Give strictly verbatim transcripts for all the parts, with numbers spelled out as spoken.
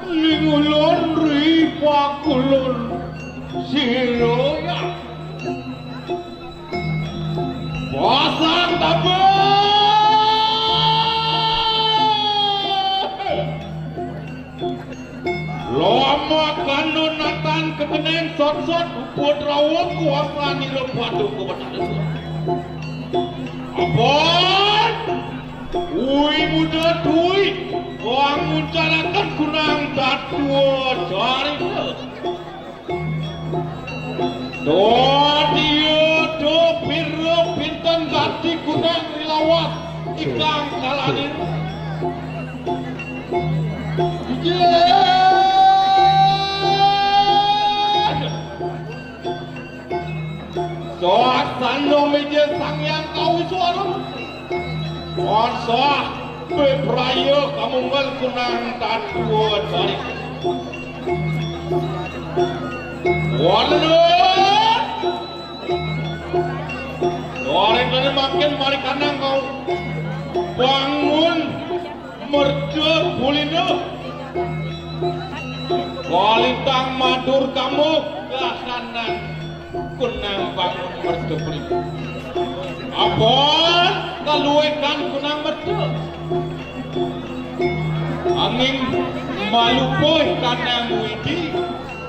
Ning ulun ri pakulun sira ya. Pasang tabah. Lama kanunatan kekeneng sot-sot ubud rawuh kuasa nira padu kebenaran. Ampun. Ui muda tui, wang muncarakan kunang tatua carita. Dodia do pira pinten gati kunang rilawat ikang kalanin. Ijin. Soh sando meja Sang Hyang Kawiswara. Mon soh bebraya kamunggal kunang tatua dari. Wonten. Soring kene makin mari kanang kau. Bangun. Merda bulina. Kalintang madur kamu kahanan kunang bangun merda bulina. Apa kaluwekan kunang merda? Anging malupuh kanang widi.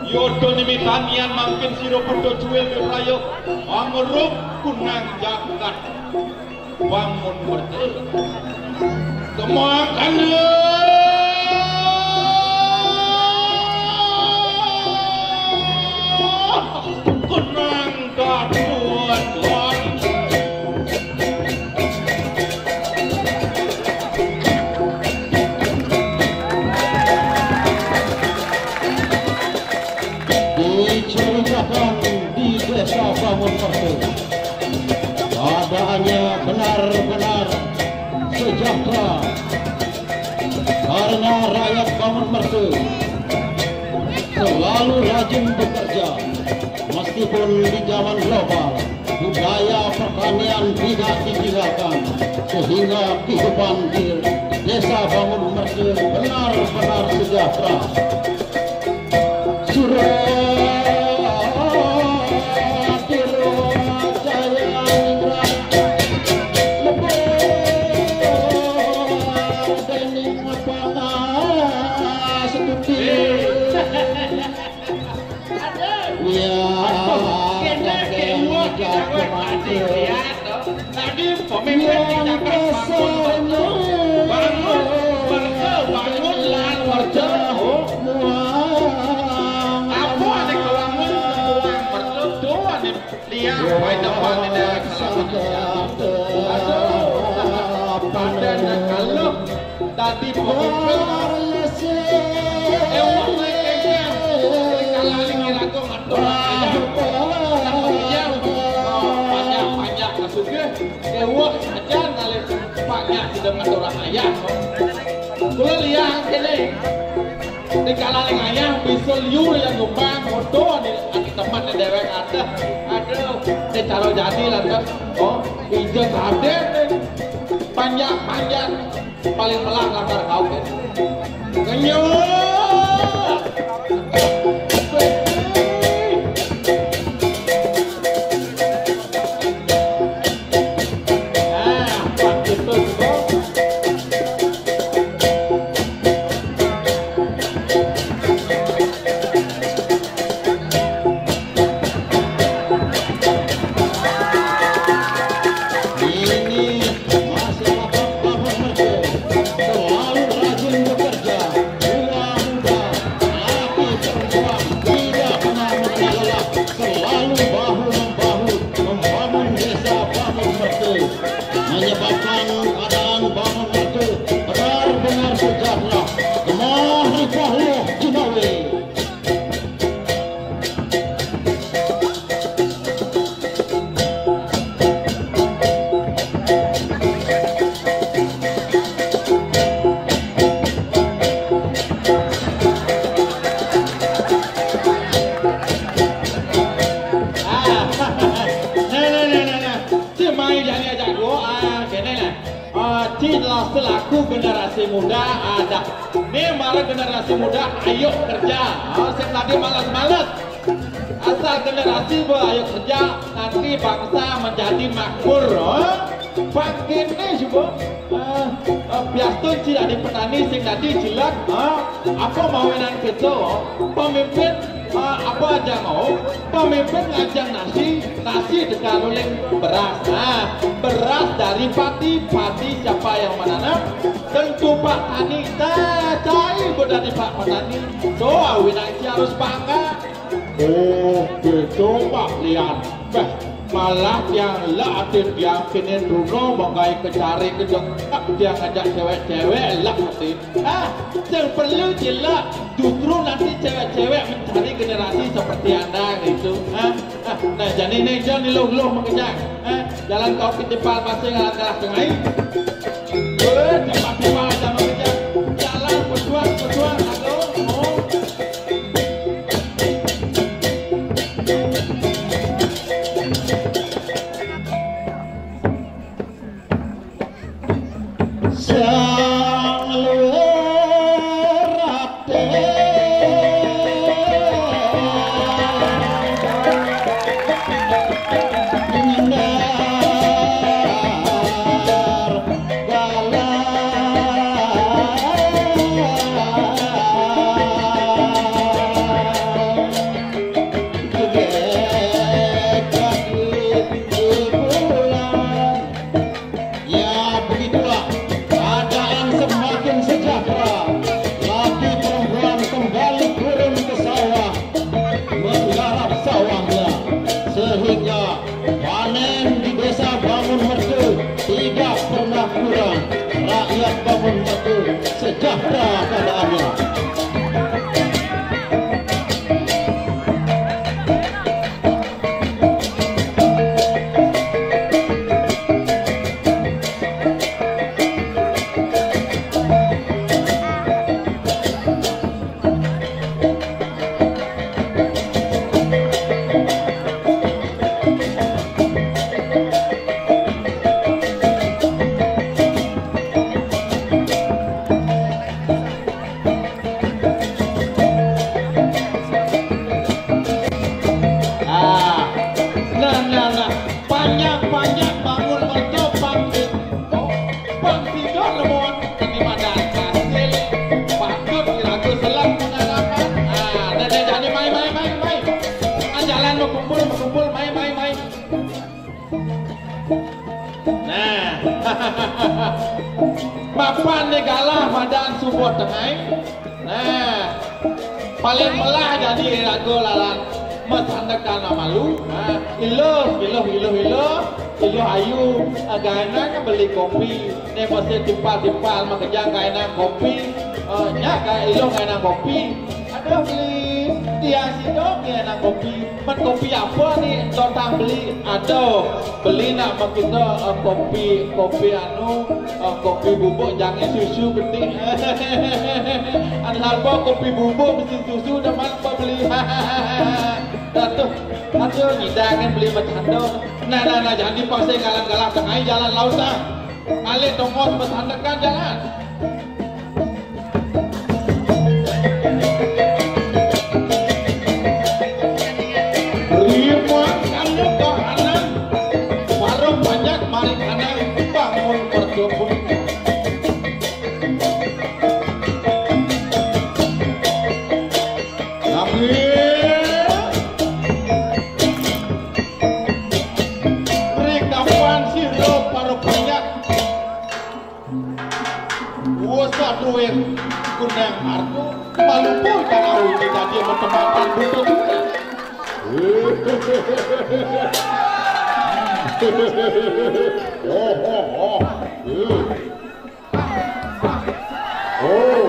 Yodo nimitanian mangkin sira padha duwe wiraya angeruk kunang jagat. Bangun merta. Kemangkana. Kenang daduan. Diceritakan di Desa Bangun Merta, keadaannya benar-benar sejahtera karena rakyat Bangun Merta selalu rajin bekerja. Meskipun di zaman global, budaya pertanian tidak ditinggalkan, sehingga kehidupan di Desa Bangun Merta benar-benar sejahtera. Surat Jaya Ningrat, lebur dening panas tuti. Iya. Kene dewa kita wis mati lihat to. Tadi pemimpin kita kan bangun, bangun, bangun, bangun, lan merja. Apa ane kewangun, kewangun merja, doa ane lihat, baik depan ini salah. Aduh, pada nak kalah. Dadi pemimpin. Ewah naik kengkeng. Kalane ngelaku ngatur ayah. Iya. Banyak-banyak sugih. Ewah aja ngalih banyak sudah ngatur ayah. Kula liang kene. Ning kalane ayah bisa liur yang numpang, foto ning ati teman dewek ada. Aduh, ning cara jadi lantas. Oh, ija sadar ning panjang-panjang. Paling melah langgar kau, Ken. Kenyut. Ah, Pak Tito juga. Ini masyarakat Bangun Merta selalu rajin bekerja, tua muda, laki perempuan, tidak pernah mengenal lelah, selalu bahu-membahu membangun desa Bangun Merta, menyebabkan keadaan Bangun Merta benar-benar sejahtera. Gemah ripah loh jinawi. Ah, nah, nah, nah, nah, nah. Cik mai jani ajak gua, ah, kene lah. Ah, cik lah selaku generasi muda, ah, dah. Nih, marang generasi muda, ayo kerja. Ah, sing tadi malas-malas. Asal generasi ba ayo kerja, nanti bangsa menjadi makmur. Ah, bangkit nih, coba. Ah, ah, biasa tuh cil ada petani, sing tadi cilak. Ah, apa mau enak gitu? Pemimpin, ah, apa aja mau? Pemimpin ngajang nasi, nasi dekaluling beras. Nah, beras dari padi, padi siapa yang menanam? Tentu Pak Tani. Nah, cai beda di Pak Petani. So, awinang ci harus bangga. Oh, gitu, Pak Lian. Bah, malah yang lah atin yang kini duno menggai kecari kejengkak, dia ngajak cewek-cewek lah atin. Ah, yang perlu cilak, justru nanti cewek-cewek mencari generasi seperti anda gitu. Ah, ah, nah, jadi ini jangan diluh-luh mengejak. Ah, jalan kau ke depan masih ngalah-ngalah kengai. Eh, cepat tiba aja mengejak. Jalan berjuang, berjuang, aduh, oh. Sang luwih raden nyender galah. Geger kaki bulan. Ya, begitulah keadaan semakin sejahtera. Laki perempuan kembali turun ke sawah, menggarap sawahnya, sehingga panen di Desa Bangun Merdu tidak pernah kurang. Rakyat Bangun Merdu sejahtera keadaannya. Ah, nah, nah, nah. Panjang-panjang bangun merdu, pang, pang tidur lemuan kenimadan hasil. Patut diragu selak pengalaman. Ah, nah, nah, jadi mai, mai, mai, mai. Ah, jalan berkumpul, berkumpul, mai, mai, mai. Nah. Mapan ni galah madan subuh tengai. Nah. Paling melah jadi raga lalan masandekan mamalu. Nah. Iluh, iluh, iluh, iluh. Iluh ayu, eh, gaenang beli kopi. Ni mesti timpal-timpal makejang gaenang kopi. Eh, nya ga iluh gaenang kopi. Aduh, beli. Tiang sidong gaenang kopi. Man kopi apa ni, Tontang beli? Aduh, beli nak makita, eh, kopi, kopi anu, eh, kopi bubuk jangan susu gede. Ada apa kopi bubuk mesti susu dah man apa beli. Aduh, aduh, ngidangan beli macam tu. Nah, nah, nah, jangan dipaksa galah-galah tengah jalan lautan. Alik tongos masandekan jalan. Rimuan kamu kahanan, warung banyak mari kanang bangun percubung. Nabi, rikapan sira para banyak. Wes duit kunang harta, malupa kalau dadi metematan buta juga. Oh, oh, oh. Oh.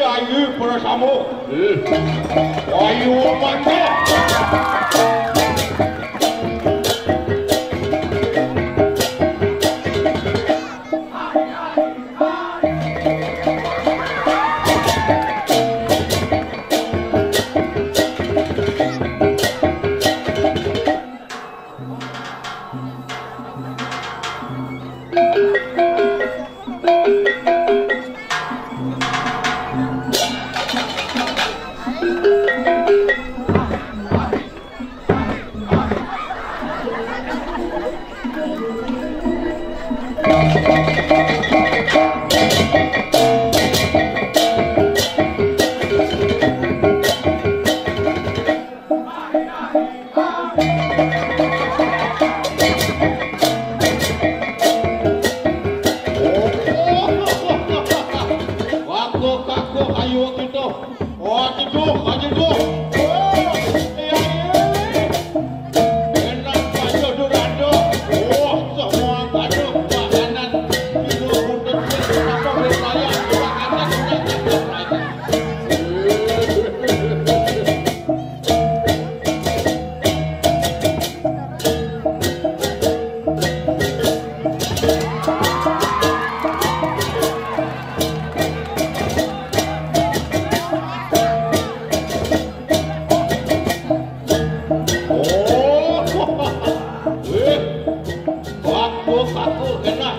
Ayu para samu. Ayu mantap. Tuh. Wah, aduh, aduh. Oh, iya, iya. Enak aja durando. Wah, semua aduh makanan. Kilo buntut, apa berlayar, makanan. Oh, wih, bagus, bagus, enak.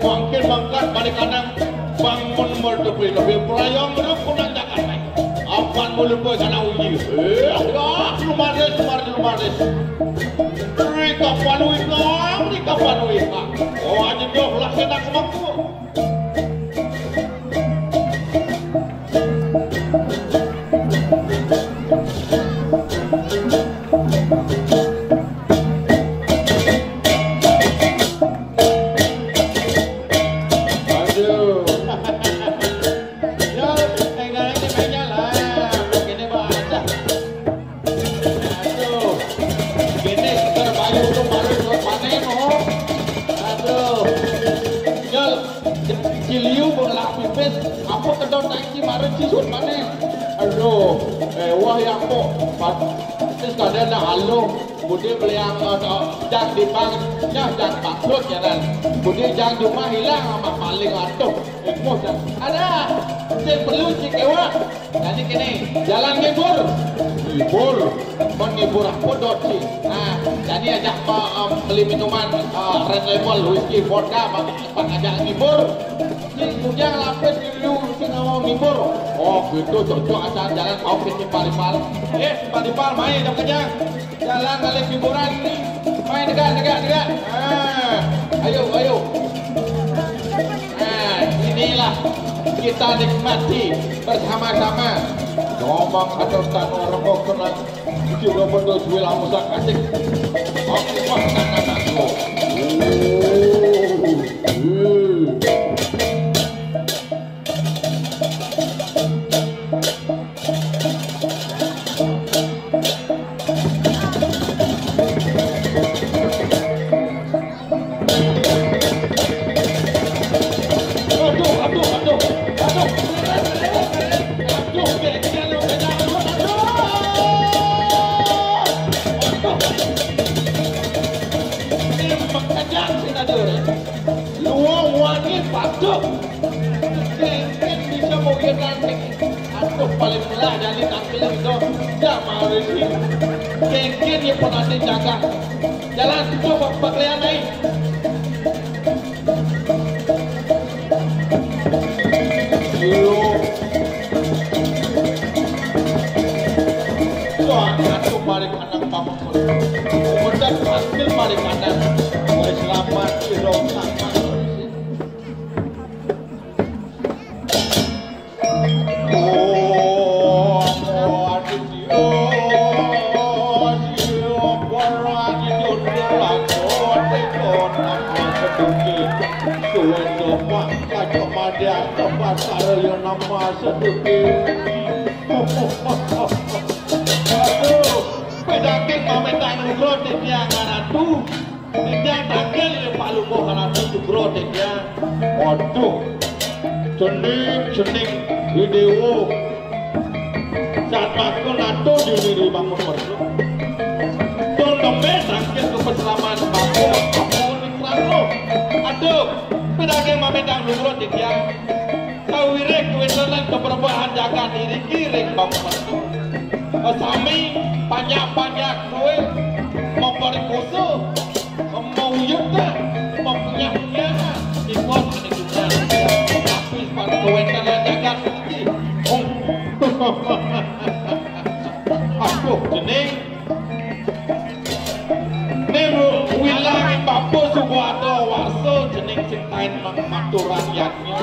Mangkin mangkat balik kanang, bangun merdu lebih, lebih pelayang, rep, kunang jangan naik. Apan mulu pun sana uji. Eh, ya, lumaris, lumaris, lumaris. Rika panui, kang, rika panui, kang. Oh, aja jauh lah, kena kemangku. Aduh. Yo, tinggal ini mainnya lah. Begini, Bang. Aduh. Gini, seger bayu tuh baru buat panen, oh. Aduh. Yo, Ciliu bola pipis, apa kedot aing ci mara cisut panen. Aduh, eh, wah, ya kok. Pas, terus kadang dah aluh. Budi beliang, eh, jang di bank, nyah jang bangkrut ya kan. Budi jang di rumah hilang sama paling atuh. Emoh jang. Ada, sing perlu cik ewa. Jadi kini, jalan ngibur. Ngibur. Mun ngibur apa dot sih? Nah, jadi ajak, eh, eh, beli minuman, eh, Red Label, whisky, vodka, bang, bang ajak ngibur. Sing bujang lapis dulu, sing mau ngibur. Oh, gitu, cocok acara jalan kau ke Simpang Lima. Eh, Simpang Lima, main dong kejang. Jalan balik hiburan ini. Main dekat, dekat, dekat. Ah, ayo, ayo. Nah, inilah kita nikmati bersama-sama. Ngomong atau tak ngomong kena. Sudah betul duit langsung kasih. Oke, wah, tak, tak, tak. Oh. Hmm. Aduh, aduh, aduh, aduh. Aduh, kira-kira lu kena, aduh, aduh. Aduh. Ini makanya sih, aduh. Luang wangi batuk. Kengken bisa mau kita. Aduh, paling melah jadi tangkil itu. Dah mau sih. Kengken ya pernah dijaga. Jalan itu bak-, baklian naik. Iyo. Wah, aduh, balik anak bapak. Udah tangkil balik anak. Wes selamat, iyo, selamat. Aduh, pedaging mametang luro titiang ngaratu. Titiang tangkil ya Pak Lungguh ngaratu sugro titiang. Waduh. Cening, cening video. Saat makul nato diri bangun merdu. Don tembe tangkil ke peselaman bako, bako di kelaro. Aduh, pedaging mametang luro titiang. Sawiréh kuwéntenan kaberebahan jagat iriki ring bangsa. Sami panjak-panjak kuwéh maparikosa, mauyudan, mapunyah-punyahan, ipun ning dunya. Tapi pan kawéntenan jagat iriki. Hum. Aduh, cening. Ning wilang bapa suba ada warsa cening sing tain mang maturan yadnya.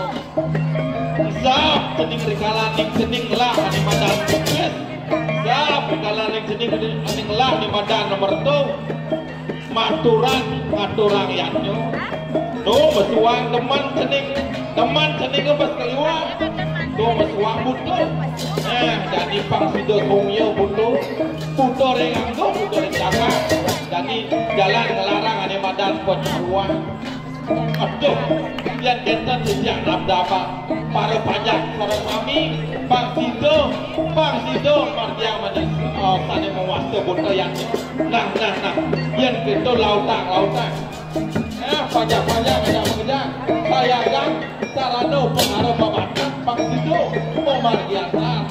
Sap cening rikala ning cening lah ning madan bukit. Sap rikala ning cening ning lah ning madan mertu. Maturan, maturan yadnya. Tuh, besuang teman cening, teman cening pas kaliwat. Tuh mesuang butuh. Nah, jadi pang sida sungya butuh. Butuh ring anggo, butuh ring jagat. Jadi jalan nglarang ané madan pacaruan. Aduh, yén kénten titiang nabdabang. Para panjak para sami, pang sida, pang sida margiang manis, eh, sané mawasta buta yang. Nah, nah, nah. Yén kéto lautang, lautang. Eh, panjak-panjak, panjak-panjak. Sayagan sarana pangara babatan pang sida pamargiatar.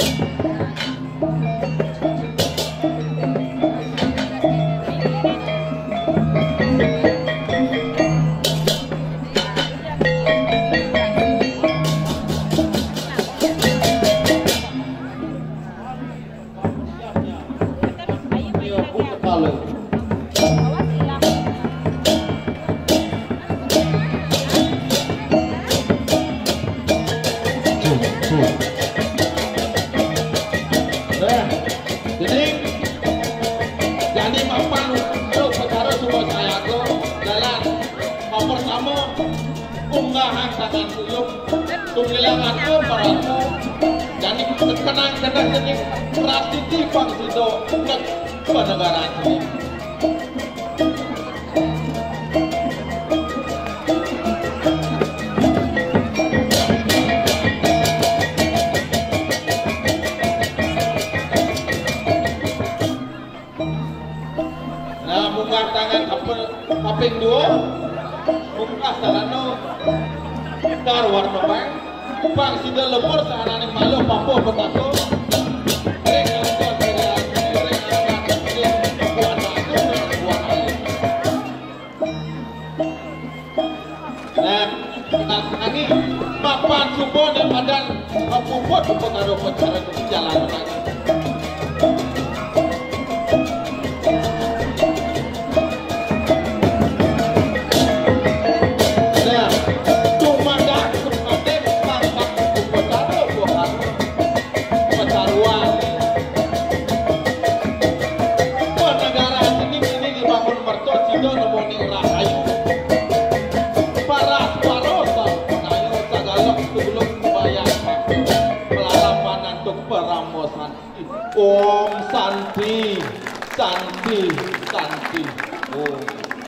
Nah, jadi, jadi mapan untuk perkara semua saya tu jalan. Yang pertama, unggahan tangan tuyuk, tunggilangan amparaku, dan kenang kenang jenis prasiti pang sida nget penegaran sini. Nah, munggah tangan kaping, kaping dua. Munggah sarana kar warna pang. Pang sida lemur sahananing malu papa petaka. Ring angkat, ring angkat, ring angkat, ring angkat, ring angkat. Nah, nah, ini mapan suba ning madan puput puput karo pacara jalan lagi. Nah, tumadak sukating mangkat puput karo pacara. Pacaruan. Penegara sini kini dibangun merta sida nemoni rahayu. Paras paros panayu sagalok sebelum sembahyang. Pelalapan antuk parama santi. Om santi, santi, santi. Om.